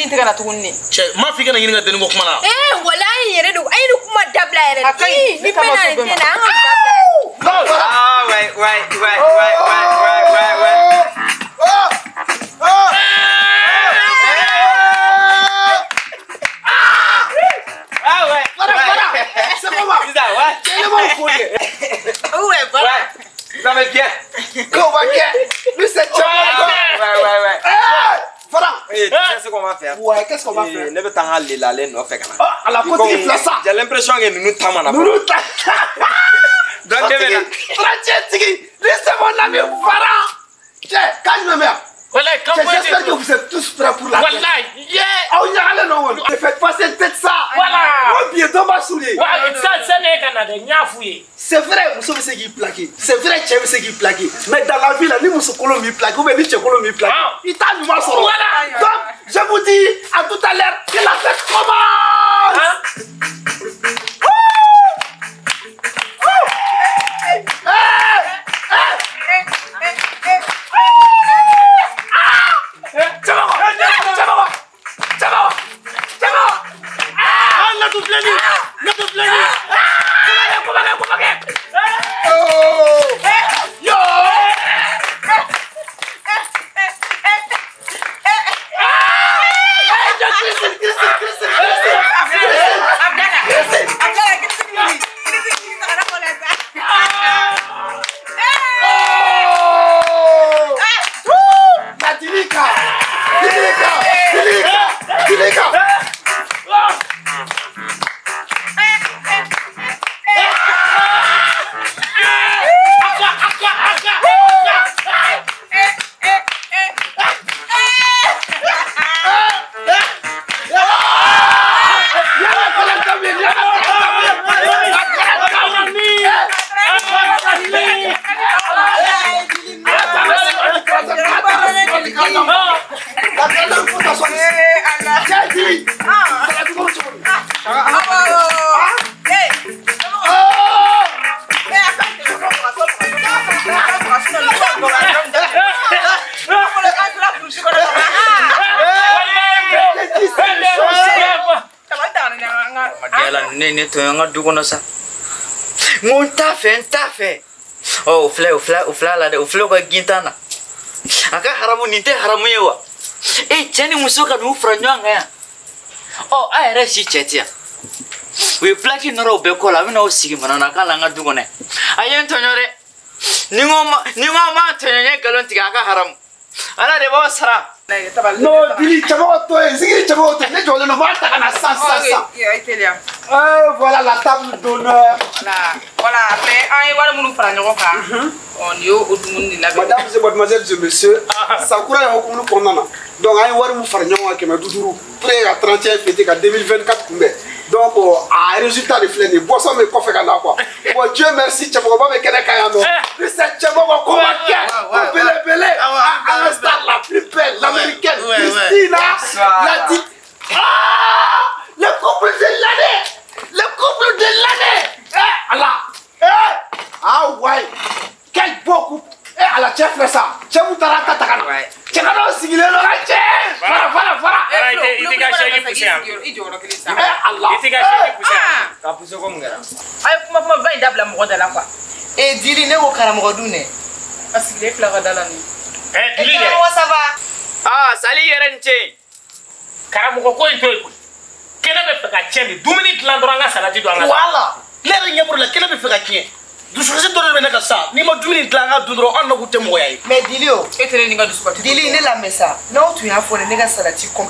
in tɛ ka na tuguni ne. Cɛ m'a f'i kana ɲininka denni ko kuma la. Ee walayi yɛrɛ don a ye nin kuma dabila yɛrɛ. A ka ɲi ni bɛna nin tɛ na an ka dabila. Ah ouais ouais ouais ouais ouais ouais ouais ouais. Oh oh. Ah ouais. Voilà voilà. C'est comment? C'est ça ouais. C'est le bon fou. Ouais voilà. Ça va bien. Comment bien? Lui c'est Tchamo. Ouais ouais ouais. Voilà. Et tu sais ce qu'on va faire? Ouais, qu'est-ce qu'on va faire? Ne bɛ taa n ka lelalen nɔfɛ ka na. Ah, à la côte filɛ sa. J'ai l'impression que ninnu ta mana. Ninnu ta. Donc ne bɛ na. Trajet tigi, lui c'est mon ami Farah. Tiens, quand je me mets. Voilà, quand j'espère que vous êtes tous prêts pour la fête. Voilà, yeah. Aw ɲagalen don kɔni. Ne faites pas cette tête ça. Voilà. Ko bientôt b'a soulier. Ouais, ça ça ne ka na dɛ, n y'a f'u ye. C'est vrai, muso bɛ se k'i plaquer. C'est vrai, cɛ bɛ se k'i plaquer. Mais dans la vie là, ni muso kolon m'i plaquer ou bien ni cɛ kolon m'i plaquer, i t'a ɲuman sɔrɔ. Voilà. Donc, je vous dis à tout à l'heure que la fête commence. Hein? Ne to n ka du kɔnɔ sa n ko n t'a fɛ n t'a fɛ ɔ o filɛ o filɛ o filɛ a la dɛ o filɛ o ka gintan na a ka haramu nin tɛ haramu ye wa e cɛ ni muso ka n'u fara ɲɔgɔn kan yan ɔ a yɛrɛ si cɛ ti yan u ye pilaki nɔrɔ o bɛɛ kɔ la a bɛna o sigi mana na k'a la n ka du kɔnɔ yan a ye n tɔɲɔ dɛ ni n ko a ma tɔɲɔ n ye nkalon tigɛ a ka haramu ala de b'aw sara. Non, Billy, cɛmɔgɔ to yen, Zigiri cɛmɔgɔ to yen, ne jɔlen don, n b'a ta ka na sisan sisan sisan. Voilà la table d'honneur. Voilà, voilà, après an ye wari minnu fara ɲɔgɔn kan, ɔ nin y'o dumuni de labɛn. Mesdames et mademoiselles et messieurs, Sakura ye hukumu kɔnɔna na. Donc an ye wari min fara ɲɔgɔn kan 500 pour que ka 31 fêter ka 2024 kunbɛn. Donc a résultat de filɛ nin ye, boisson bɛ kɔfɛ ka na quoi. Bon Dieu merci, cɛmɔgɔba bɛ kɛnɛ kan yan nɔ. Ni c'est cɛmɔgɔ ko ma kɛ, ko belebele, an ka star la plus belle, l'américaine, Christina, l'a dit. Ah, le couple de l'année, le couple de l'année. Eh Allah, eh, ah ouais, quel beau couple. Eh Allah, cɛ filɛ sa, cɛ mun taara ta ta ka na. Cɛ ka n'o sigilen don ka cɛ. Voilà voilà voilà. I t'i ka chaise pousser yan. I jɔyɔrɔ kelen sa. Eh Allah. I t'i ka chaise pousser yan. Ka pousser ko mun kɛra? A ye kuma kumaba in dabila mɔgɔ da la quoi. Eh Dili ne ko karamɔgɔ dun dɛ. A sigilen filɛ ka da la nin. Eh Dili dɛ. Karamɔgɔ ça va? Ah Sali yɛrɛ ni ce. Karamɔgɔ ko in to yen koyi. Kɛnɛ bɛ fɛ ka tiɲɛ de, dumuni dilan dɔrɔn an ka salati don an ka. Voilà. Ne yɛrɛ ɲɛ b'o la, kɛnɛ bɛ fɛ ka tiɲɛ. Dusukasi dɔ de bɛ ne kan sa, n'i ma dumuni dilan an ka dun dɔrɔn an n'o tɛ mɔgɔya ye. Mais Dili o. E tɛ ne ni n ka dusukasi. Dili ne lamɛn sa, n'aw tun y'a fɔ ne ne ka salati kɔm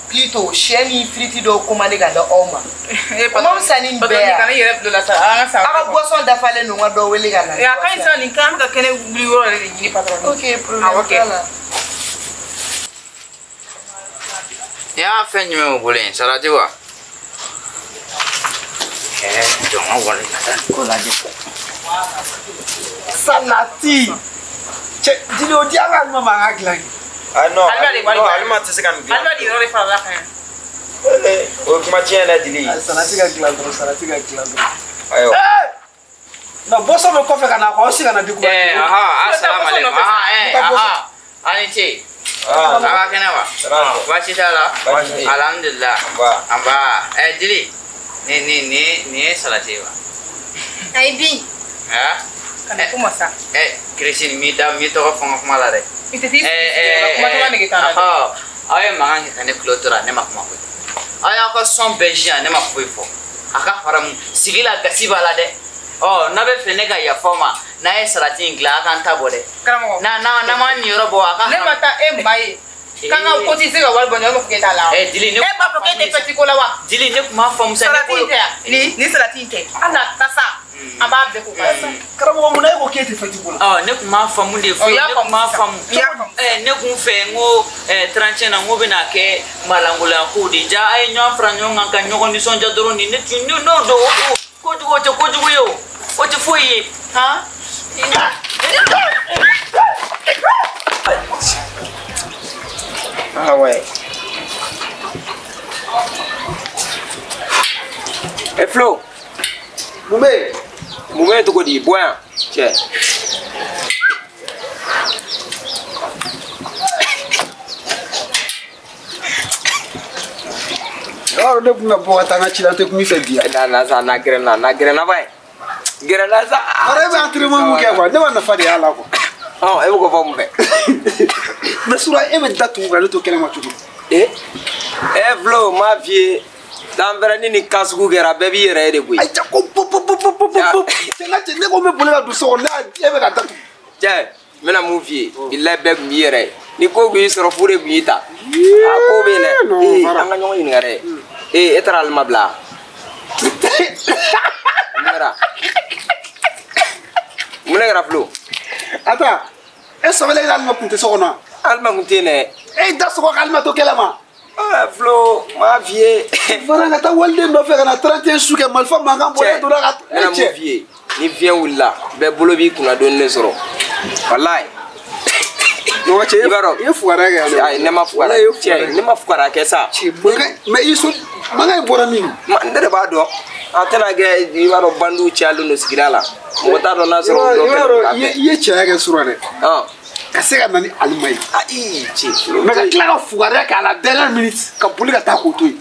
plutôt sɛ ni firiti dɔw commandé ka da aw ma. O ma fisa ni nin bɛɛ ye. Kana i yɛrɛ bila o la sa, an ka sa. Aw ka boisson dafalen don, n ka dɔ wele ka na. A ka ɲi sa nin kan, an bɛ ka kɛnɛ wuli yɔrɔ yɛrɛ de ɲini patron. Ok, problème t'a la. Nin y'a fɛn jumɛn y'o bolo yen, salati wa? Jɔn ka wari ka taa nin ko lajɛ. Salati. Cɛ, Dili o di an ka Alima ma an ka dilan. Ah non, non, Alima tɛ se ka nin dilan. Alima de yɔrɔ de farala kan yan. O ye kuma tiɲɛ yɛrɛ Dili. Salati ka dilan dɔrɔn, salati ka dilan dɔrɔn. Ayiwa. Non, boisson bɛ kɔfɛ ka na quoi, aw si kana décourager. Aha, asalamu alaikum. Aha, aha. A ni ce. A b'a kɛnɛ wa? Baasi t'a la? Alhamdulillah. Anba. Jili, ni ye salati ye wa? Ayi bin. Ha? Kana kuma sa. Christine, m'i da m'i tɔgɔ fɔ n ka kuma la dɛ. I tɛ t'i sigi kuma caman nege t'a la dɛ. Aw ye mankan kɛ ka ne tulo tora ne ma kuma koyi. Aw y'aw ka sɔn bɛɛ ziyan ne ma foyi fɔ. A ka haramu sigi la gasi b'a la dɛ. Ɔ n'a bɛ fɛ ne ka yafa aw ma n'a ye salati in dilan a k'an ta bɔ dɛ. Karamɔgɔ. N'a ma nin yɔrɔ bɔ a ka. Ne ma taa e ma ye. K'an ka cotiser ka wari bɔ ɲɔgɔn fɔ k'e t'a la. Jili ne. E b'a fɔ k'e tɛ fɛti ko la wa? Jili ne tun b'a faamu sa. Salati in tɛ yan. Ni salati in tɛ. Hali n'a tasa. An b'a bɛɛ ko ka. Karamɔgɔ mun na e ko k'e tɛ fɛti ko la? Ɔ ne tun b'a faamu de fɔlɔ ne tun b'a faamu. Ne kun fɛ n ko 31 na n ko bɛna kɛ malangoloya kow de ye. Ja a ye ɲɔgɔn fara ɲɔgɔn kan ka ɲɔgɔn nisɔndiya dɔrɔn de ne tun n'o don o kojugu o tɛ kojugu ye o o tɛ foyi ye han. Ah ouais. Eh Flo. Mun bɛ yen? Mun bɛ yen cogo di? Bɔ yan cɛ. Yɔrɔ ne kun ka bɔ ka taa n ka cilan tɛ kun fɛ bi yan. Na sa na gɛrɛ na gɛrɛ na ba ye. Gɛrɛ na sa. Yɔrɔ e bɛ entraînement mun kɛ quoi ne ma nafa de y'a la quoi. Ɔ e bɛ k'o fɔ mun fɛ? Mais sura e bɛ da tugu ka ne to kɛnɛma cogo di? Flo m'a f'i ye. T'an fɛnɛ ni nin cas sugu kɛra bɛɛ b'i yɛrɛ ye de koyi. Ayi cɛ ko pop pop pop pop pop. Cɛ n ka cɛ ne ko n bɛ boli ka don so kɔnɔ ne e bɛ ka datugu. Cɛ n bɛna mun f'i ye bilayi bɛɛ tun b'i yɛrɛ ye ni ko tun y'i sɔrɔ fu de tun y'i ta. A ko bɛ yen dɛ. An ka ɲɔgɔn ɲininka dɛ. E taara Alima bila. Mun kɛra? Mun de kɛra Flo? Attends e sɔbɛlen Alima kun tɛ so kɔnɔ wa? Alima kun tɛ yen dɛ. E da sɔgɔ ka Alima to kɛlɛ ma. Flo m'a f'i ye. Fara ka taa waliden nɔfɛ ka na 31 su kɛ marifa mankan bɔ e donna ka. N bɛna mun f'i ye ni fiɲɛ wulila bɛɛ bolo b'i kunna donni de sɔrɔ walayi. Mɔgɔ cɛ i b'a dɔn i ye fugariya kɛ yan dɛ. Ayi ne ma fugariya cɛ ne ma fugariya kɛ sa. Mais i so mankan in bɔra min? Ne de b'a dɔn a tɛna kɛ i b'a dɔn bandiw cayalen don sigida la mɔgɔ t'a dɔn n'a sɔrɔ dɔ kɛlen don k'a kɛ. I ye cɛya kɛ sura dɛ. Ka se ka na ni Alima ye. Ayi cɛ. Mais ka tila ka fugariya kɛ à la dernière minute ka boli ka taa k'o to yen.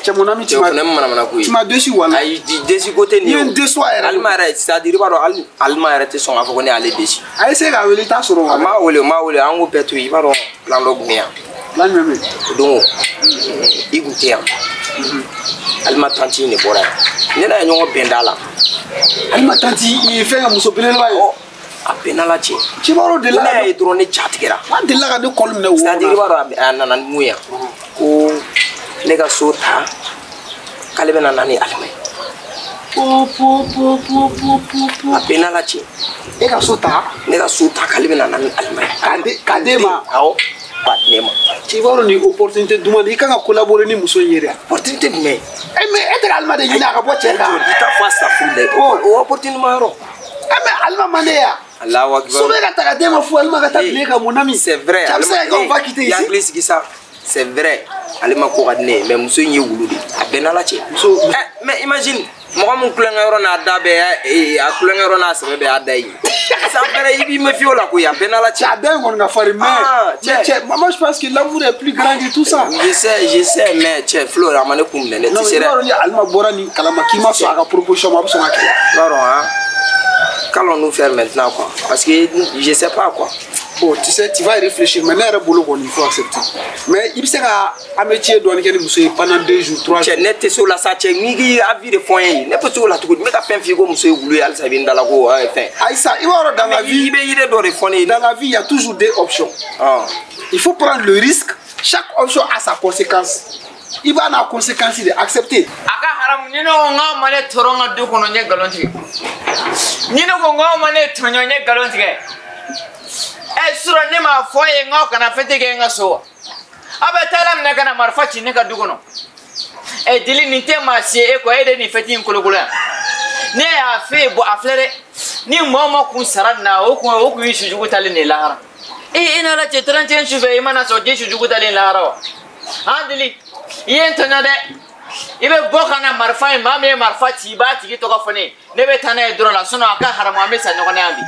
Cɛ mon ami tu m'as. Cɛ o fana ye manamana ko ye. Tu m'as déçu wala. Ayi déçu ko tɛ nin ye o. I ye n déçu a yɛrɛ. Alima yɛrɛ c'est à dire i b'a dɔn hali Alima yɛrɛ tɛ sɔn k'a fɔ ko ne y'ale déçu. A essayer k'a wele i t'a sɔrɔ wa. A m'a wele o m'a wele an k'o bɛɛ to yen i b'a dɔn plan dɔ tun bɛ yan. Plan jumɛn bɛ yen? O don i kun tɛ yan. Alima tanti in de bɔra yan. Ne n'a ye ɲɔgɔn bɛn da la. Alima tanti i ye fɛn kɛ muso belebeleba ye. A bɛnna la cɛ. Cibaro delila. Ne y'a ye dɔrɔn ne ja tigɛra. An delila ka ne kɔli minɛ wo. C'est à dire i b'a dɔn a nana ni mun ye ko ne ka so ta k'ale bɛna na ni Alima ye. Po po po po po po. A bɛnna la cɛ. E ka so ta? Ne ka so ta k'ale bɛna na ni Alima ye. K'a d'e ma? Awɔ k'a di ne ma. Cibaro ni opportunité duman i kan ka collaborer ni muso in ye dɛ. Opportunité jumɛn? Mais e tɛ ka Alima de ɲini a ka bɔ cɛ kan. I t'a fɔ a safuru dɛ. O opportunité ma yɔrɔ. Mais Alima man ne ya. Allahu akbar. So bɛ ka ta ka d'e ma fu Alima ka taa bilen ka mon ami. C'est vrai. Ça bɛ se ka kɛ on va quitter ici. I hakili sigi sa. C'est vrai. Alima ko ka di ne ye mais muso in ye wulu de ye. A bɛɛ n'Ala cɛ. Muso. Mais imagine mɔgɔ min kulonkɛ yɔrɔ n'a da bɛɛ a kulonkɛ yɔrɔ n'a sɛbɛ bɛɛ y'a da ye. Ça fɛnɛ i b'i méfier o la koyi a bɛɛ n'Ala cɛ. A da in kɔni ka farin mais cɛ moi je pense que l'amour est plus grand que tout ça. Je sais mais cɛ Flo a ma ne kun minɛ ne tɛ se dɛ. Non mais i b'a dɔn ni Alima bɔra nin kalama k'i ma sɔn a ka proposition ma a bɛ sɔn ka kɛ. I b'a dɔn han. Qu'allons-nous faire maintenant quoi? Parce que je sais pas quoi. Bon, tu sais, tu vas y réfléchir, mais il faut accepter. Mais il sait qu'à métier doit pendant 2 jours, 3 jours. Ne tɛ se o la sa cɛ n'i k'i avis de fɔ n ye ne tɛ se o la tuguni n bɛ ka fɛn f'i ye ko muso ye wulu ye halisa i bɛ n da la ko fɛn. Ayisa i b'a dɔn dans la vie. I bɛ yiri dɔ de fɔ ne ye. Dans la vie, il y a toujours 2 options. Ah. Il faut prendre le risque. Chaque option a sa conséquence. I b'a n'a conséquence de accepter. A ka haramu ni ne ko n k'aw ma ne tɔɔrɔ n ka du kɔnɔ n ye nkalon tigɛ. Ni ne ko n k'aw ma ne tɔɲɔ n ye nkalon tigɛ. Surɔ ne m'a fɔ a ye n k'aw kana fɛn tɛ kɛ n ka so wa? Aw bɛ taa la minɛ ka na marifa ci ne ka du kɔnɔ. Dili nin tɛ maa si ye e kɔ e de ye nin fɛti in kolokolo yan. Ne y'a f'e ye bɔn a filɛ dɛ ni maa o maa kun sara nin na o kun ye sujugu talen de ye lahara. E n'Ala cɛ 31 sufɛ i mana sɔn den sujugu talen lahara wa? Han Dili i ye n tɔɲɔ dɛ. I bɛ bɔ ka na marifa in maa min ye marifa ci i b'a tigi tɔgɔ fɔ ne ye ne bɛ taa n'a ye dɔrɔn la sinon a ka haramu an bɛ sa ɲɔgɔn na yan bi.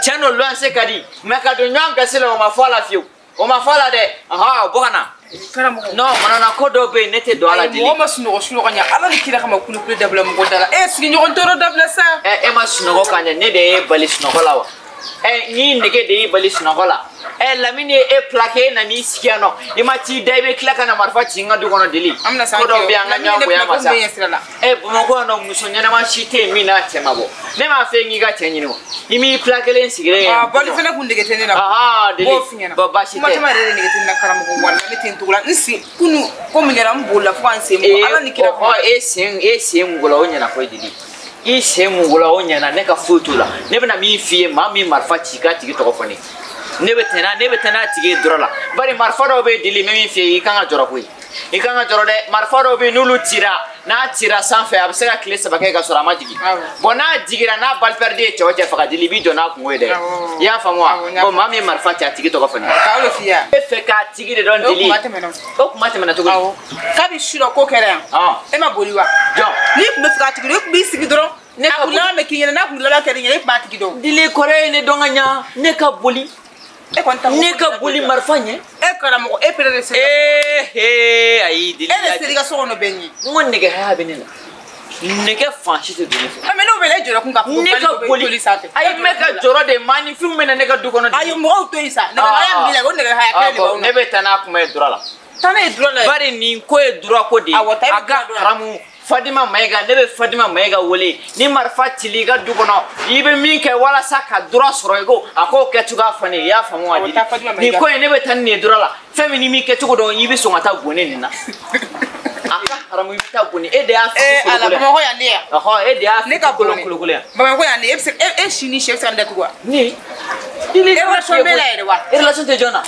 Tiɲɛ don luwanse ka di mais ka don ɲɔgɔn gasi la o ma fɔ a la fiyewu. O ma fɔ a la dɛ. Ɔhɔn, bɔ ka na. Karamɔgɔ. Non, manana ko dɔw bɛ yen ne tɛ don a la deli. Mɔgɔ ma sunɔgɔ sunɔgɔ ɲɛ Ala ni kira kama kulukulu dabila mɔgɔ da la. E sigiɲɔgɔn tɔɔrɔ dabila sa. E ma sunɔgɔ ka ɲɛ ne de y'e bali sunɔgɔ la wa? Ni nege de y'i bali sunɔgɔ la. Lamini ye e plaqué e nan'i sigi yan nɔ. I ma t'i da i bɛ tila ka na marifa ci n ka du kɔnɔ deli. An bɛna s'an Ko dɔw bɛ yen an ka ɲɔgɔn bonya ma sa. Bamakɔ yan nɔ muso ɲɛnama si tɛ yen min n'a cɛ ma bɔ. Ne m'a fɔ e k'i ka cɛ ɲini wa? I m'i plaquélen sigilen ye. Bɔli fɛnɛ kun nege tɛ ne la. Ahan deli. B'o f'i ɲɛna. Bon baasi tɛ. Kuma caman yɛrɛ de nege tɛ ne la karamɔgɔ walahi ne tɛ n togo la. N sen kunu ko min kɛra n bolila fo ka n sen bɔ. Ala ni kira kama. E sen mugu la o ɲɛna koyi deli. I sen mugu la o ɲɛna ne ka foyi t'o la. Ne bɛna min f'i ye maa min marifa ci k'a tigi tɔgɔ fɔ ne. Ne bɛ tɛnɛ n'a tigi ye dɔrɔn la. Bari marifa dɔw bɛ yen deli n bɛ min f'i ye i kan ka jɔrɔ koyi. I kan ka jɔrɔ dɛ. Marifa dɔw bɛ yen n'olu cira n'a cira sanfɛ a bɛ se ka tile 3 kɛ ka sɔrɔ a ma jigin. Bon n'a jigira n'a balle perdue ye cɛ o cɛ faga deli i b'i jɔ n'a kungo ye dɛ. I y'a faamu wa? Bon maa min ye marifa ci a tigi tɔgɔ fɔ ne. K'aw de f'i ye. E fɛ k'a tigi de dɔn deli. O kuma tɛmɛna. O kuma tɛmɛna cogo di? Kabi su dɔ ko kɛra yan. E ma boli wa? Jɔn. N'i tun bɛ fɛ k'a tigi dɔn i tun b'i sigi dɔrɔn. Ne ka boli. A kun laban bɛ k'i ɲɛna n'a kun laban kɛra i ɲɛna e tun b'a tigi dɔn. Dili kɔrɔ ye ne dɔn ka ɲa ne ka boli. Ne ka boli marifa ɲɛ. E karamɔgɔ e pere de sera. Ayi deli. E de sera i ka so kɔnɔ bɛɛ ɲɛ. N ko nɛgɛ haya bɛ ne la. Nɛgɛ fan si tɛ don ne fɛ. Mais n'o bɛ ne jɔrɔ kun ka fɔ ne ka boli sanfɛ. Ayi n bɛ ka jɔrɔ de maaninfinw bɛ na ne ka du kɔnɔ. Ayi mɔgɔw to yen sa. Nɛgɛ haya min b'i la o nɛgɛ haya kelen de b'aw na. Ne bɛ taa n'a kuma ye dɔrɔn la. Taa n'a ye dɔrɔn la. Bari nin ko ye dɔrɔn ko de ye. Awɔ taa A ka haramu. Fadima Mayiga ne bɛ Fadima Mayiga wele ni marifa cili i ka du kɔnɔ i bɛ min kɛ walasa ka dɔrɔ sɔrɔ i ko a k'o kɛcogoya fɔ ne ye i y'a faamu wa deli nin ko in ne bɛ taa ni nin ye dɔrɔ la fɛn min ni m'i kɛcogo dɔn i bɛ sɔn ka taa gone nin na a ka haramu i bɛ taa gone e de y'a fi kolokolo yan Bamakɔ yan ne yan ɔhɔ e de y'a fi kolokolo yan Bamakɔ yan ne e bɛ se e si ni sɛ bɛ se ka n datugu wa ne e relation b'e la yɛrɛ wa e relation tɛ jɔn na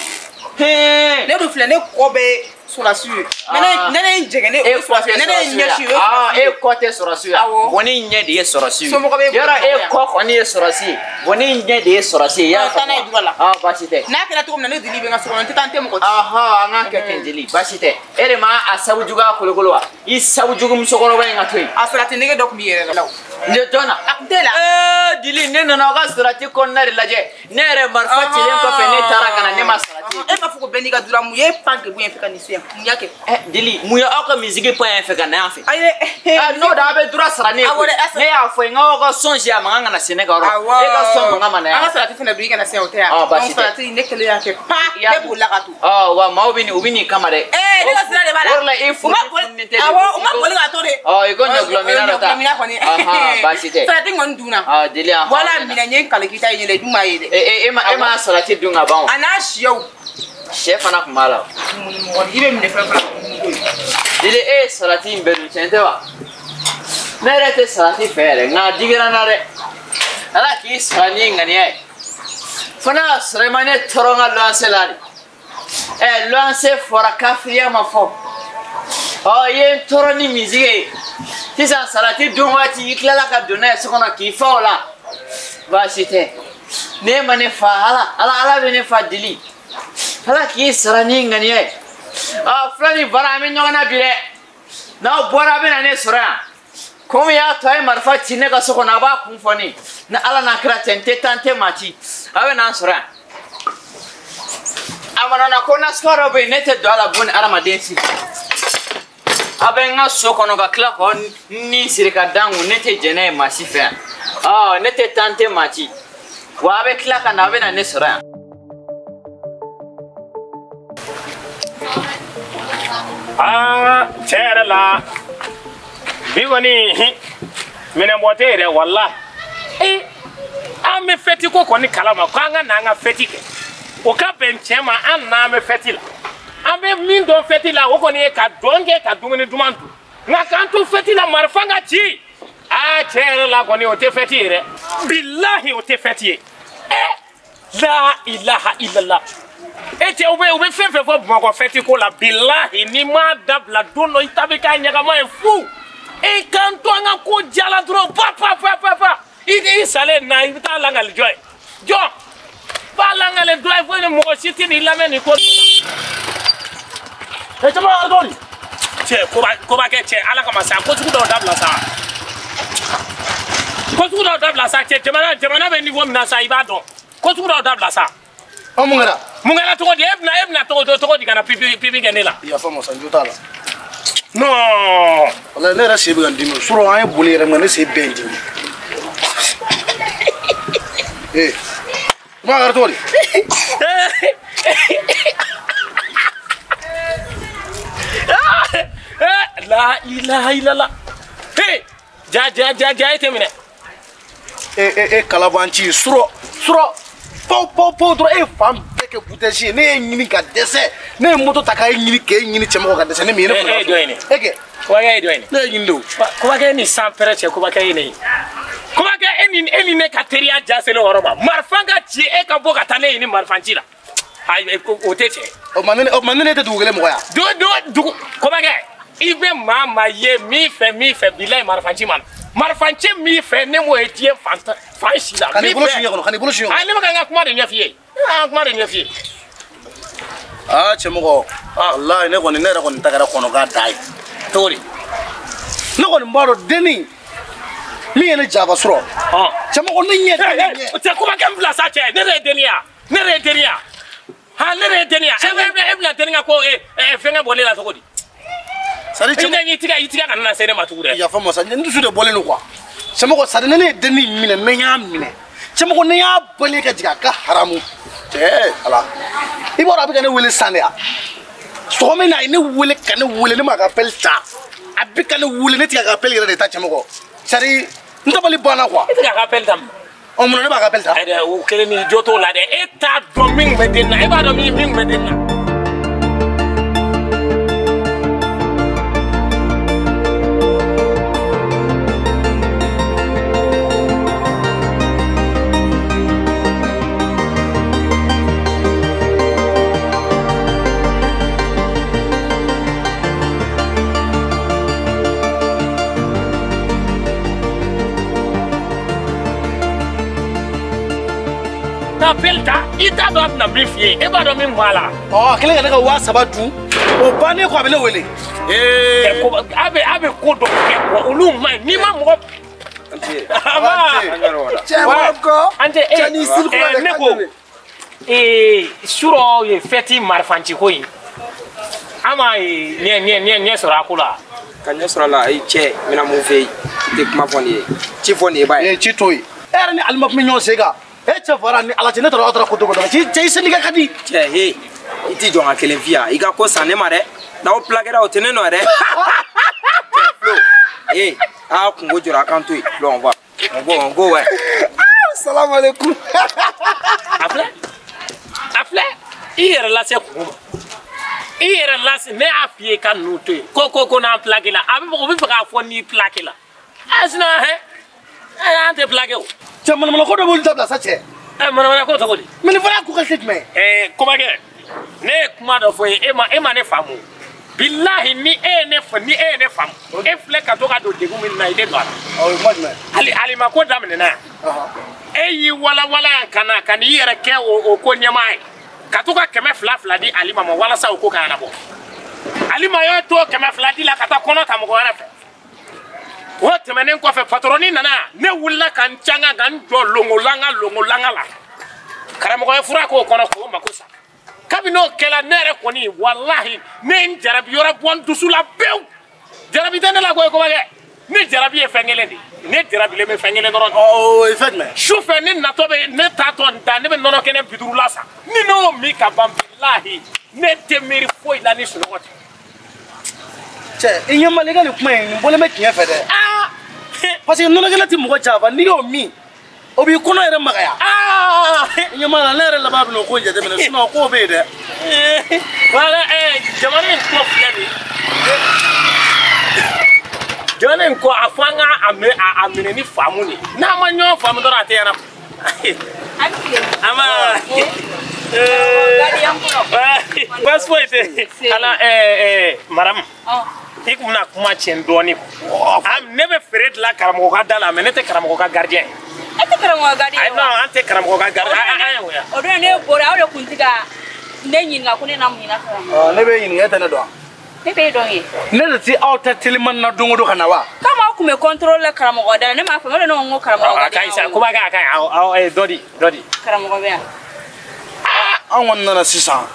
ne dun filɛ ne kɔ bɛ sɔrɔdasi ye ne ne ye n jɛngɛ ne ye sɔrɔdasi ye ne ne ye n ɲɛsin o ye sɔrɔdasi ye e kɔ tɛ sɔrɔdasi ye bon ne ɲɛ de ye sɔrɔdasi ye somɔgɔ bɛ yɔrɔ e kɔ kɔni ye sɔrɔdasi ye bon ne ɲɛ de ye sɔrɔdasi ye i y'a faamu wa taa n'a ye la baasi tɛ n'a kɛra cogo min na ne deli bɛ n ka so kɔnɔ n tɛ taa n tɛ mɔgɔ ci an k'a kɛ ten jeli baasi tɛ e de ma a sabu juguya kolokolo wa i sabu jugu musokɔrɔba in ka to yen a salati nege dɔ tun b'i yɛrɛ la o ne jɔn na a tun t'e la dili ne nana aw ka salati kɔnɔna de lajɛ ne yɛrɛ marifa cilen kɔfɛ ne taara ka na ne ma salati e m'a fɔ ko bɛɛ n'i ka dura mun ye pan kɛ bonya fɛ ka nin so yan mun y'a kɛ dili mun ye aw ka misigi pan yan fɛ ka na yan fɛ ayi n'o de aw bɛ dura sara ne ye koyi ne y'a fɔ ye n k'aw ka sɔn si a mankan kana se ne ka yɔrɔ e ka sɔn mankan ma na yan an ka salati fana dun i kana se yan o tɛ yan baasi tɛ salati ne kelen y'a kɛ pa ne bolila ka to wa maaw bɛ nin u bɛ nin kama dɛ ne ka sira de b'a la o de la e furu fununen tɛ awɔ u ma boli ka to de i ko ɲɔgulɔmina dɔ ta ɲɔgulɔmina kɔni baasi tɛ salati kɔni dunna deli wala minɛ n ye n kale k'i ta ye ɲɛna i dun m'a ye dɛ e ma salati dun ka ban wa a n'a siyɛw sɛ fana tun b'a la i bɛ minɛ fɛn fɛn deli e ye salati in bɛɛ dun tiɲɛ tɛ wa ne yɛrɛ tɛ salati fɛ yɛrɛ nka a digira n na dɛ ala k'i sara ni ŋaniya ye fo n'a y'a sɔrɔ i ma ne tɔɔrɔ n ka luwanse la de luwanse fɔra kafiriya ma fɔ i ye n tɔɔrɔ ni misigi ye sisan salati dun waati i tilala ka don n'a ye so kɔnɔ k'i fa o la baasi tɛ ne ma ne fa ala bɛ ne fa deli ala k'i sara ni ŋaniya ye fila ni bara an bɛ ɲɔgɔn na bi dɛ n'aw bɔra a bɛ na ne sɔrɔ yan komi y'a to a ye marifa ci ne ka so kɔnɔ a b'a kun fɔ ne ni ala n'a kira cɛ n tɛ taa n tɛ maa ci a bɛ n'an sɔrɔ yan a mana ko nasuguya dɔ bɛ yen ne tɛ don a la bon ni hadamaden si a bɛ n ka so kɔnɔ ka tila k'aw ni siri ka da n kun ne tɛ jɛn n'a ye maa si fɛ yan ne tɛ taa n tɛ maa ci wa a bɛ tila ka na a bɛ na ne sɔrɔ yan. Tiɲɛ yɛrɛ la bi kɔni minɛnbɔ tɛ yɛrɛ walahi an bɛ fɛti ko kɔni kalama k'an ka na an ka fɛti kɛ o ka bɛn tiɲɛ ma an n'an bɛ fɛti la an bɛ min dɔn fɛti la o kɔni ye ka dɔn kɛ ka dumuni duman dun nka k'an to fɛti la marifa ka ci tiɲɛ yɛrɛ la kɔni o tɛ fɛti ye dɛ bilahi o tɛ fɛti ye la ilaha illallah e cɛ u bɛ fɛn fɛn fɔ Bamakɔ fɛti ko la bilahi n'i m'a dabila don dɔ i ta bɛ k'a ɲagama ye fu e k'an to an ka ko jala dɔrɔn pa pa pa pa pa i salen na i bɛ taa langali jɔ ye jɔ ba langali dɔ ye fo ni mɔgɔ si tɛ n'i lamɛn nin ko ninnu na. E caman yɛrɛ dɔɔni cɛ koba kɛ cɛ ala kama sa ko sugu dɔw dabila sa ko sugu dɔw dabila sa cɛ jamana bɛ niveau min na sa i b'a dɔn ko sugu dɔw dabila sa. An mun kɛra? Mun kɛra cogo di? E bɛna tɔgɔ di ka na pipi kɛ ne la. Yafa ma sa, n jo t'a la. Non. Walayi ne yɛrɛ sen bɛ ka n dimi. Surɔ an ye boli yɛrɛ min kɛ, ne sen bɛɛ ye n dimi. Ee, kuma kɛra cogo di? La ilaha illallah. Hey, ja ja ja ja e tɛ minɛ. E kalabanci surɔ paw paw paw dɔrɔn e fan bɛɛ kɛ butɛsi ye. Ne ye ɲini ka dɛsɛ, ne ye moto ta k'a ɲini k'e ɲini cɛmɔgɔ ka dɛsɛ. Ne min ye ne fana. E ye dɔ ye ne. E kɛ. Kobakɛ ye dɔ ye ne. Ne ye ɲini de o. Kobakɛ ni san pɛrɛ cɛ kobakɛ ye ne ye. Kobakɛ e ni ne ka teriya ja selen o yɔrɔ ma. Marifan ka ci e ka bɔ ka taa ne ɲini marifanci la. Ayi o tɛ cɛ. O ma ne tɛ dugu kelen mɔgɔ ya. Dugu kobakɛ i bɛ maa ye min fɛ bilayi marifanci ma na. Marifanci min fɛ ne m'o ye diɲɛ fan si la. Ka n'i bolo su ɲɛ kɔnɔ, ka n'i bolo su ɲɛ kɔnɔ. Ayi ne bɛ ka n ka kuma de ɲɛf'i ye. Ne bɛ ka n ka kuma de ɲɛf'i ye. Aa cɛmɔgɔ, walayi ne yɛrɛ kɔni ta kɛra kɔnɔkan da ye. Cogo di? Ne kɔni b'a dɔn dennin min ye ne janfa sɔrɔ. Cɛmɔgɔ ne ɲɛ tɛ ne ɲɛ. Cɛ kobakɛ n bila sa cɛ, ne de ye dennin ya. Ne de ye dennin ya. Han ne de ye dennin ya. E bɛna dennin ka ko fɛnkɛ bɔ ne la cogo di? Sadi cɛ i tigɛ kana na se ne ma tugun dɛ. Yafa ma sa, n dusu de bɔlen don quoi. Cɛmɔgɔ sadi ne ye dennin minɛ, ne y'a minɛ. Cɛmɔgɔ ne y'a bali ka jigin a ka haramu. Cɛ ala. I b'a dɔn a bɛ ka ne wele sisan de ya. Sɔgɔma in na a ye ne wele ka ne wele, ne m'a ka appel ta. A bɛ ka ne wele, ne tɛ k'a ka appel yɛrɛ de ta cɛmɔgɔ. Sadi n dabali banna quoi. E tɛ k'a ka appel ta mun? Ɔ mun na ne b'a ka appel ta? Ayi dɛ, o kelen ni jo t'o la dɛ. E t'a dɔn min tun bɛ den na, e b'a dɔn min tun bɛ den na. Appel ta i t'a dɔn a bɛna min f'i ye, e b'a dɔn min b'a la. Ɔ a kɛlen ka ne ka 3000 dun, o bannen kɔ a bɛ ne wele. A bɛ ko dɔ kɛ olu man ɲi n'i ma mɔgɔ. Cɛmɔgɔ an tɛ cɛ ni siri kura de ne ka ko di surɔ ye fɛti marifanci ko in an ma ɲɛ sɔrɔ a ko la. Ka ɲɛ sɔrɔ a la ayi cɛ n bɛna mun f'e ye i tɛ kuma fɔ nin ye ci fɔ nin ye ba ye. Ci to yen e yɛrɛ ni Alima tun bɛ ɲɔgɔn sen kan. E cɛ fara ni ala cɛ ne taara aw taara ko dɔ cɛ i sendikɛ ka di. Cɛ he i t'i jɔ n ka kelen fi yan i ka ko san ne ma dɛ n'aw pilakɛra o tɛ ne nɔ dɛ. Cɛ Flo ee aa kungo jɔra a kan to yen Flo on va on go on go wɛ. Salam aleykum. A filɛ i yɛrɛ lase kungo ma i yɛrɛ lase ne y'a f'i ye ka ninnu to yen ko n'an pilakɛ la a bɛ o bɛ fɛ k'a fɔ n'i pilakɛ la a sinon hɛ an tɛ pilakɛ o. Cɛ manamana ko dɔ b'olu dabila sa cɛ. Manamana ko cogo di? Mais nin fana y'a ko qualité jumɛn ye? Kobakɛ ne ye kuma dɔ fɔ e ma ne faamu. Bilahi ni e ye ne faamu e filɛ ka to ka don degun min na i tɛ don a la. O ye kuma jumɛn? Alima ko daminɛna yan. E y'i walawala yan ka na ka n'i yɛrɛ kɛ o ko ɲɛmaa ye ka to ka 200 di Alima ma walasa o ko ka ɲɛnabɔ. Alima y'o to 200 di la ka taa kɔnɔ ta mɔgɔ wɛrɛ fɛ. O tɛmɛnen kɔfɛ patɔrɔni nana ne wulila ka n canga ka n jɔ longolanga la karamɔgɔ ye fura k'o kɔnɔ k'o mako sa kabini n'o kɛla ne yɛrɛ kɔni walahi ne ye n jarabi yɔrɔ bɔ n dusu la pewu jarabi tɛ ne la koyi kobakɛ ne jarabi ye fɛn kelen de ye ne jarabilen bɛ fɛn kelen dɔrɔn de. O ye fɛn jumɛn? Su fɛ ne natɔ bɛ ne taatɔ n da ne bɛ nɔnɔ kɛnɛ 50 la san ni ne y'o min ka ban bilahi ne tɛ miiri foyi la ni sunɔgɔ tɛ. Cɛ i ɲɛ mali i ka nin kuma in nin bɔlen bɛ tiɲɛ fɛ dɛ. Parce que nɔnɔ kɛnɛ tɛ mɔgɔ janfa n'i y'o min o b'i kɔnɔ yɛrɛ magaya. I ɲɛ b'a la ne yɛrɛ laban bɛna o ko jateminɛ sinon kow bɛ yen dɛ. Wala jamana in ko filɛ nin ye. Jamana in ko a fɔ an ka a minɛ ni faamu de ye n'an ma ɲɔgɔn faamu dɔrɔn a tɛ ɲɛnabɔ. An b'a. Baasi foyi tɛ. Ala maramu. I kun bɛna kuma tiɲɛ dɔɔnin. Ne bɛ feere dilan karamɔgɔ ka da la mais ne tɛ karamɔgɔ ka gardien ye. E tɛ karamɔgɔ gardien ye wa? Non an tɛ karamɔgɔ ka gardien ye. O don ne bɔra aw de kun tɛ ka ne ɲininka ko ne na mun ɲin'a fɛ. Ne bɛ ɲininka e tɛ ne dɔn. Ne b'e dɔn ye. Ne de ti aw ta telimani na don o don ka na wa? Komi aw kun bɛ contrôle la karamɔgɔ da la ne m'a faamu o de ne ko n ko karamɔgɔ A ka ɲi sa, ko b'a kɛ a ka ɲi. Awɔ, dɔ di, dɔ di. Karamɔgɔ bɛ yan. An kɔni nana sisan.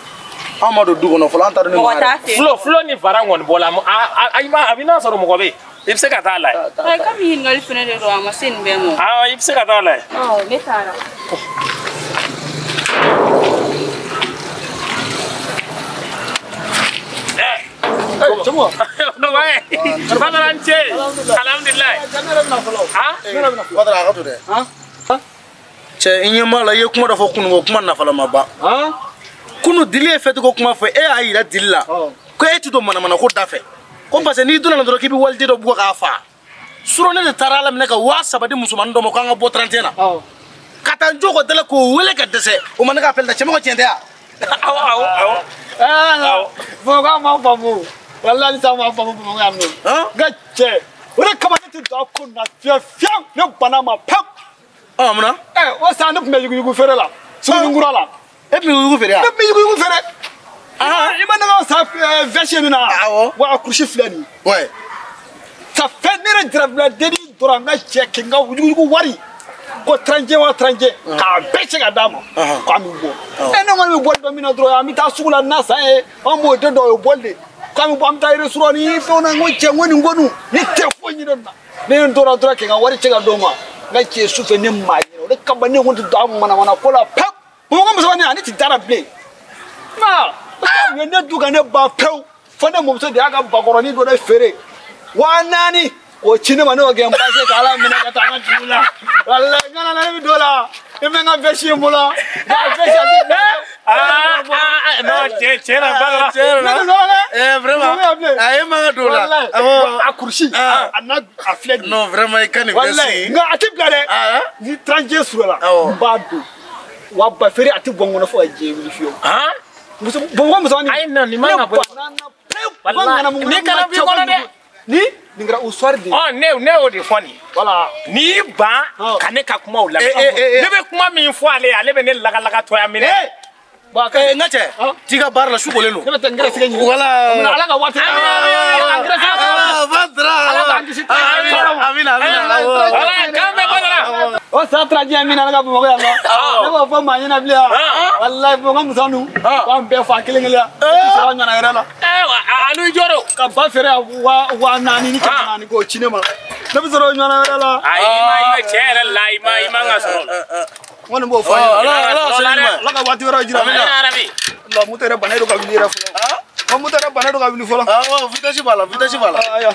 An ma don du kɔnɔ fɔlɔ, an t'a dɔn ni mɔgɔ yɛrɛ. Flo ni fara kɔni bɔla, a bɛ n'a sɔrɔ mɔgɔ bɛ yen. I bɛ se ka taa lajɛ. Ayi, komi ɲininkali fɛnɛ de don, a ma se nin bɛɛ ma. Awɔ, i bɛ se ka taa lajɛ. Ɔ, ne taara. Badara n ce. Alhamdulilayi. Badara a ka to dɛ. Cɛ i ɲɛ b'a la i ye kuma dɔ fɔ kunun ko kuma nafalama ba. Kunu dili ye fɛti ko kuma fɔ e y'a yira dili la ko e ti don manamana ko da fɛ. Ko parce que n'i donna dɔrɔn k'i bɛ waliden dɔ bugɔ k'a fa. Surɔ ne de taara ala minɛ ka 3000 di musomanin dɔ ma k'an ka bɔ 31 na. Ka taa n jɔ k'o dala k'o wele ka dɛsɛ o ma ne ka appel da cɛmɔgɔ tiɲɛ tɛ ya. Awɔ awɔ awɔ. Bamakɔ ma faamu. Walahi sa ma faamu Bamakɔ yan nɔ. N ka cɛ o de kama ne tɛ don a ko na fiyewu fiyewu ne banna ma pewu. Ɔ mun na? O san ne tun bɛ yuguyugu feere la Sugunikura la. E tun bɛ yuguyugu feere wa? Ne tun bɛ yuguyugu feere. I ma ne ka san vɛsi min na. Awɔ. Wa a kurusi filɛ nin ye. Ouais. Ça fait ne yɛrɛ jarabila denni dɔrɔn n ka cɛ k'i n ka yuguyugu wari ko 31 wa 31 k'a bɛɛ cɛ ka d'a ma k'an bɛ bɔ. Ne kɔni bɛ bɔ don min na dɔrɔn an bɛ taa sugu la na san ye an b'o den dɔ o ye bɔli de k'an bɛ bɔ an bɛ taa restaurant ni fɛnw na n ko cɛ n ko nin ko nin ne tɛ foyi ɲini na ne ye n tora dɔrɔn k'i ka wari cɛ ka d'o ma n ka cɛ su fɛ ne maa ɲini o de kama ne kun tɛ don a manamana ko la pewu Bamakɔ musomanin ani ti dara bilen nka u ye ne du ka ne ban pewu fo ne mɔmuso de y'a ka bakɔrɔnin dɔ de feere 4000 k'o ci ne ma ne y'o kɛ n pase k'ala minɛ ka taa an ka dugu la walayi n kana na ne bɛ don la i bɛ n ka vɛsi ye n bolo nka vɛsi a ti bila dɛ. Non tiɲɛ na Badara. Tiɲɛ na. Vraiment. A ye man ka don o la. Walayi a kurusi a n'a a filɛ nin ye. Non vraiment i ka nin vɛsi. Nka a ti bila dɛ. Ni 31 surala n b'a don wa ba feere a ti bɔ n kɔnɔ fo ka diɲɛ wuli fiyewu. Muso Bamakɔ musomanin. Ayi non nin man ka bɔ. Ne banna pewu. Walayi ni kana b'i kɔnɔ dɛ. Ni nin kɛra o soir de. Ɔ ne y'o de fɔ nin ye. Voilà. N'i ban ka ne ka kumaw lamɛn. Ne bɛ kuma min fɔ ale ye ale bɛ ne lagalagatɔya minɛ. N ka cɛ t'i ka baara la su kolen don. Ne bɛ taa n gɛrɛsɛgɛ ɲini. Voilà. Ala ka waati. Badara. Ala k'an kisi. Amina amina. Voilà k'an bɛn Badara. O san 31 min na ne ka Bamakɔ yan nɔ. Ne b'o fɔ maa ɲɛna bilen yan. Walayi Bamakɔ musomaninw. K'an bɛɛ fa kelen kelen yan. Ne tɛ sɔrɔ a ɲɔgɔnna wɛrɛ la. Alu jɔrɔ. Ka ba feere yan 4000 ni 400 k'o ci ne ma. Ne bɛ sɔrɔ o ɲɔgɔnna wɛrɛ la. Ayi i ma i bɛ tiɲɛ yɛrɛ la i ma ka sɔrɔ. N kɔni b'o fɔ an ye. Ala Ala ka waati wɛrɛw jira. Amina yarabi. La moto yɛrɛ bannen don ka wuli yɛrɛ fɔlɔ. Wa moto yɛrɛ bannen don ka wuli fɔlɔ. Awɔ vitesse b'a la vitesse b'a la. Ayiwa. O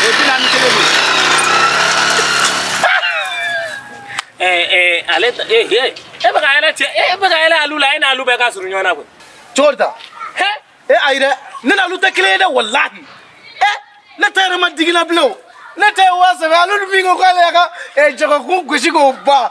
ye 41 de. Ale e bɛ ka yɛlɛ cɛ e bɛ ka yɛlɛ alu la e n'alu bɛɛ ka surun ɲɔgɔn na koyi. Cogo di ta? Ayi dɛ ne n'alu tɛ kelen ye dɛ walahi. Ne ta yɛrɛ ma digi n na bilen o. Ne ta ye 3000 alu min ko k'ale y'a ka jagokun gosi k'o ban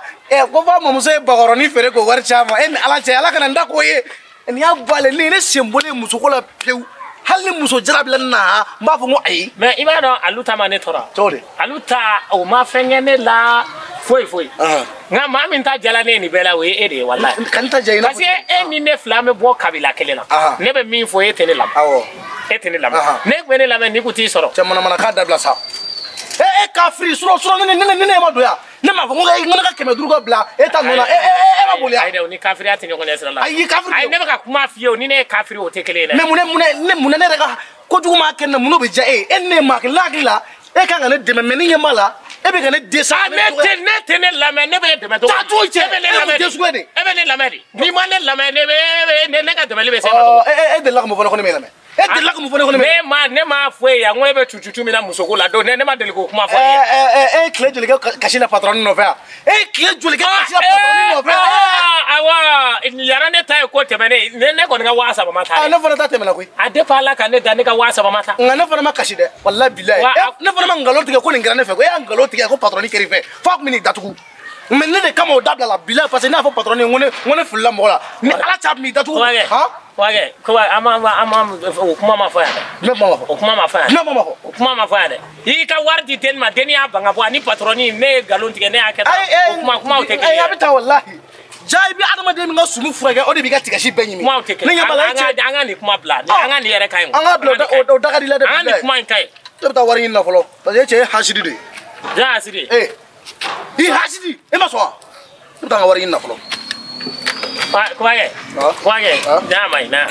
ko f'a mamuso ye bakɔrɔnin feere k'o wari ci a ma e ni ala cɛ ala kana n da k'o ye nin y'a bɔ ale ne sen bɔlen musoko la pewu hali ni muso jara bila ne na n b'a fɔ n ko ayi. Mais i b'a dɔn alu ta ma ne tɔɔrɔ. Cogo di? Alu ta o ma fɛn kɛ ne la foyi foyi. Nka maa min ta jala ne ye nin bɛɛ la o ye e de ye walayi. Ka n ta ja i n'a fɔ. Parce que e ni ne fila an bɛ bɔ kabila kelen na. Ne bɛ min fɔ e tɛ ne lamɛn. Awɔ. E tɛ ne lamɛn. Ne tun bɛ ne lamɛn ni kun t'i sɔrɔ. Cɛ manamanakan dabila sa. E kafiri surɔ ne ma don yan ne m'a fɔ ko ne ka 500 ka bila e ta nɔ na e ma boli yan. Ayi dɛ o ni kafiriya tɛ ɲɔgɔn ɲɛ sira la. Ayi kafiri. Ayi ne bɛ ka kuma f'i ye o ni ne ye kafiri o tɛ kelen ye dɛ. Mais mun ne yɛrɛ ka kojugu maa kɛ ne na mun bɛ diya e ye e ni ne ye maa kɛ ne hakili la e kan ka ne dɛmɛ mais ni ɲɛ b'a la e bɛ ka ne dɛsɛ. Ne tɛ ne lamɛn ne bɛ e dɛmɛ cogo di. Taa cogo cɛ e bɛ ne lamɛn de. E bɛ ne lamɛn de n'i ma ne lamɛn ne ka dɛmɛli bɛ se e ma cogo. E delila ka mun fɔ ne ko ne m'e lamɛn. E delila ka mun fɔ ne ko ne m'e. Ne ma fɔ e ye yan ko e bɛ cucucu min na musoko la don ne ma deli k'o kuma fɔ e ye. E ye tile joli kɛ kasi la patron nɔfɛ yan e ye tile joli kɛ kasi la patron nɔfɛ. Awa yara ne ta ye ko tɛmɛnen ne kɔni ka 3000 ma taa. Ne fana ta tɛmɛna koyi. A depuis Ala ka ne da ne ka 3000 ma taa. Nka ne fana ma kasi dɛ walahi bilahi ne fana ma nkalon tigɛ ko nin kɛra ne fɛ ko e y'a nkalon tigɛ ko patron kɛr'i fɛ f'a tun bɛ n'i datugu. Mais ne de kama o dabila la bilahi parce que ne y'a fɔ patron ye n ko ne filila mɔgɔ la ni Ala cɛ a tun b'i datugu. Wakɛ an ma o kuma ma fɔ yan dɛ. Ne kuma ma fɔ. O kuma ma fɔ yan. Ne kuma ma fɔ. O kuma ma fɔ yan dɛ. I y'i ka wari di denni ma denni y'a ban ka bɔ ani patron ne ye nkalon tigɛ ne y'a kɛ tan. O kuma kumaw tɛ kelen ye. Ayi a bɛ taa walahi. Ja i bɛ adamaden min ka sumu furakɛ o de b'i ka tigasi bɛɛ ɲimi. Kumaw tɛ kelen ye. An ka nin kuma bila. An ka nin yɛrɛ ka ɲi. An k'a bila o da ka di la dɛ. An ka nin kuma in ka ɲi. Ne bɛ taa wari ɲini na fɔlɔ parce que e cɛ ye hasidi de ye. Ja hasidi. I hasidi e ma sɔn wa? Ne bɛ taa n ka wari ɲini na fɔlɔ. Kɔmakɛ. Kɔmakɛ. N'a ma ɲi na.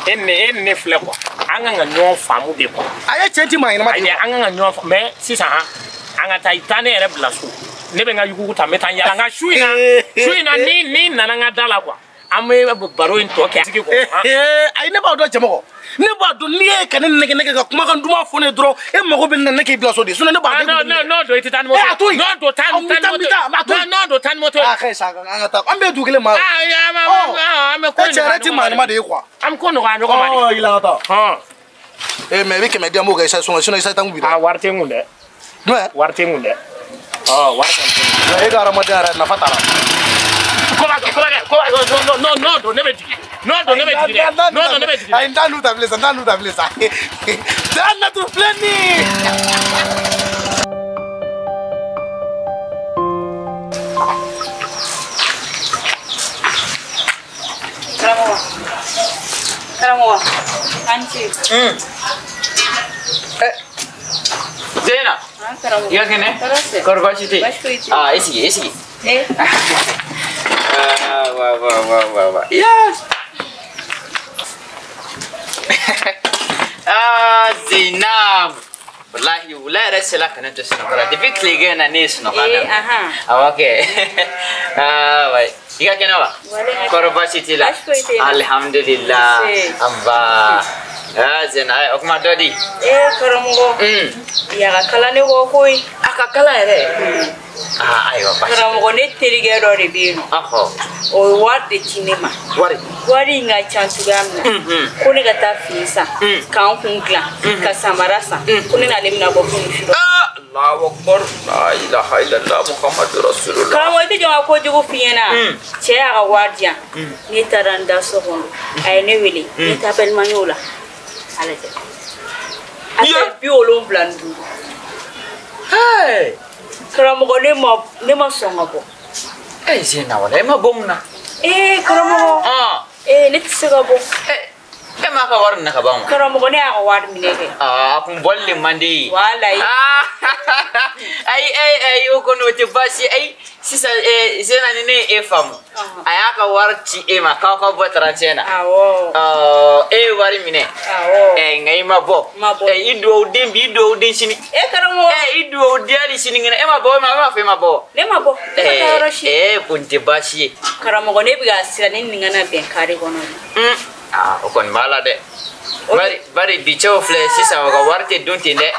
E ne filɛ quoi. An kan ka ɲɔgɔn faamu de quoi. A ye cɛ ti maa ɲɛnama de ye. Ayi an kan ka ɲɔgɔn faamu mais sisan an ka taa i taa ne yɛrɛ bila so. Ne bɛ n ka yugugu ta n bɛ taa n yaala nka su in na ni nana n ka da la quoi. An bɛ baro in tɔ kɛ. Ayi ne b'a dɔn cɛmɔgɔ. Ne b'a dɔn n'i ye ka ne nɛgɛ nɛgɛ ka kumakan duman fɔ ne dɔrɔn e mago bɛ ne na ne k'i bila so de sinon ne b'a dɔn. Non non don i tɛ taa ni moto ye. A to yen. Non don taa ni moto ye. Non don taa ni moto ye. A ka ɲi sa an ka taa an bɛɛ ye dugu kelen maa ye. An bɛ ko e cɛ yɛrɛ ti maa ɲɛnama de ye quoi. An bɛ ko nɔgɔya ɲɔgɔn ma de. Ɔ i la ka taa. Ee mais i bɛ 100 di an b'o kɛ sinon i sa tan kun bi dɛ. Aa wari tɛ n kun dɛ. Jumɛn? Wari tɛ n kun dɛ. Ɔ wari kɔni tɛ n kun. E ka hadamadenya yɛrɛ nafa t'a la. Kɔmakɛ non non don ne bɛ jigin. Non don ne bɛ jigin dɛ. Non don ne bɛ jigin. Ayi n t'a n'u ta bilen sa n t'a n'u ta bilen sa. Dan naturu filɛ nin ye. Karamɔgɔ. Karamɔgɔ. An ce. Zena. Karamɔgɔ. I ka kɛnɛ? Tɔɔrɔ tɛ. Kɔri baasi tɛ yen? Baasi foyi tɛ yen. Aa i sigi i sigi. Eh. Ah, wa wa wa wa wa. Yes. Ah, Zainab. Wallahi, wula yɛrɛ sela ka ne to sunɔgɔ la. Depuis tilegan na ne ye sunɔgɔ daminɛ. Awɔ kɛ. Ah, ouais. I ka kɛnɛ wa? Kɔri baasi t'i la? Baasi foyi tɛ yen. Alhamdulillah. Anba. Ah, Zainab, o kuma dɔ di. Eh, karamɔgɔ. Ya ka kalan ne kɔ koyi. A ka kalan yɛrɛ. Ah, ayiwa baasi. Karamɔgɔ ne terikɛ dɔ de bɛ yen nɔ. Ɔhɔ. O ye wari de ci ne ma. Wari. Wari in ka ca cogoya min na. Ko ne ka taa fini san. K'an kun dilan. Ka samara san. Ko ne n'ale bɛna bɔ ko nin su dɔ. Allahu akbar. La ilaha illallah Muhammadu Rasulullah. Karamɔgɔ i tɛ jɔn ka kojugu f'i ɲɛna. Cɛ y'a ka wari di yan. Ne taara n da so kɔnɔ. A ye ne wele. Ne taa appel y'o la. A lajɛ. Appel 75. Hey. Karamɔgɔ ne ma sɔn ka bɔ. Eh Zena wala e ma bɔ mun na? Eh karamɔgɔ. Eh ne tɛ se ka bɔ. E m'a ka wari minɛ ka ban wa? Karamɔgɔ ne y'a ka wari minɛ kɛ. Aa a kun bɔli de man di ye. Walayi. Ayi ayi ayi o kɔni o tɛ baasi ye ayi sisan Zena ni ne ye e faamu. A y'a ka wari ci e ma k'aw ka bɔ 31 na. Awɔ. Ɔ e ye wari minɛ. Awɔ. Nka i ma bɔ. Ma bɔ. I duwawu den bi i duwawu den sini. E karamɔgɔ. I duwawu den hali sinikɛnɛ e ma bɔ e ma fɔ e ma bɔ. Ne ma bɔ. Ne ma taa yɔrɔ si. O tɛ baasi ye. Karamɔgɔ ne bɛ ka siran ne ni n kana bɛn kare kɔnɔ. Ah, o kɔni b'a la dɛ. Bari bi cɛw filɛ sisan u ka wari tɛ dun ten dɛ.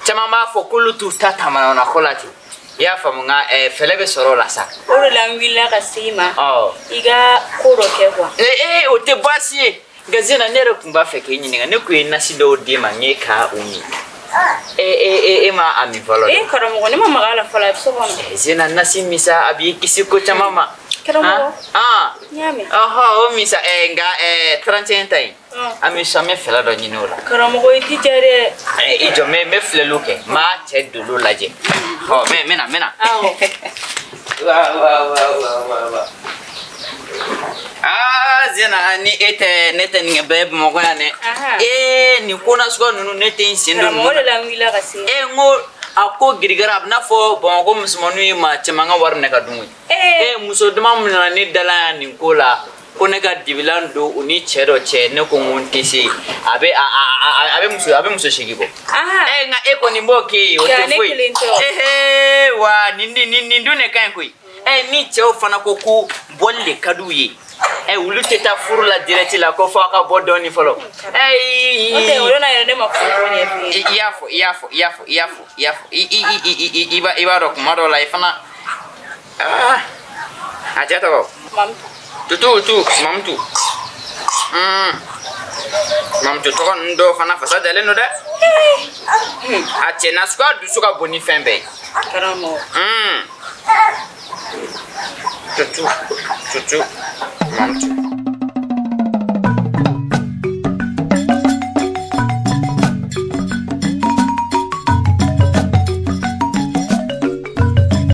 Caman b'a fɔ k'olu t'u ta tamanana ko la ten. I y'a faamu nka fɛlɛ bɛ sɔrɔ o la sa. O de la n wulila ka se i ma. Ɔ. I ka ko dɔ kɛ quoi. Ee o tɛ baasi ye. Nka Zena ne yɛrɛ tun b'a fɛ k'e ɲininka ne tun ye nasi dɔw d'e ma n ye k'a o min. E ma a min fɔlɔ dɛ. Ee karamɔgɔ ne ma maga a la fɔlɔ a bɛ so kɔnɔ. Zena nasi min sa a b'i kisi ko caman ma. Karamɔgɔ. Ah. N y'a mɛn. Ɔhɔ o min sa nka 31 ta in. An bɛ so an bɛ fɛlɛ dɔ ɲini o la. Karamɔgɔ i jija dɛ. I jɔ n bɛ filɛliw kɛ n b'a cɛ dolo lajɛ. Ɔ n bɛ na n bɛ na. Awɔ. Wa wa wa wa wa wa. Aa Zena ni e tɛ ne tɛ nin bɛɛ ye Bamakɔ yan dɛ. Ee nin ko nasuguya ninnu ne tɛ n sen don ninnu na. Karamɔgɔ de la n wulila ka se. N ko a ko girigara a bɛ n'a fɔ Bamakɔ musomaninw ye maa caman ka wari minɛ ka dun koyi. Ee muso dama min nana ne dala yan nin ko la ko ne ka dibilan don u ni cɛ dɔ cɛ ne ko n ko n tɛ se a bɛ a bɛ muso 8 bɔ. Nka e kɔni b'o k'e ye o tɛ foyi. Ee wa nin dun de ka ɲi koyi. Ni cɛw fana ko ko bɔli de ka d'u ye. Olu tɛ taa furu la direct la ko fo a ka bɔ dɔɔni fɔlɔ. O tɛ o na yɛrɛ ne ma furu dɔɔni f'i ye. I y'a fɔ i y'a fɔ i y'a fɔ i y'a fɔ i y'a fɔ i b'a dɔn kuma dɔw la i fana a cɛ tɔgɔ. Mamutu. Tutu Mamutu. Mamutu tɔgɔ ninnu dɔw fana fasa dalen don dɛ. A cɛ nasuguya dusu ka bon ni fɛn bɛɛ ye. Karamɔgɔ. Tutu Mamutu.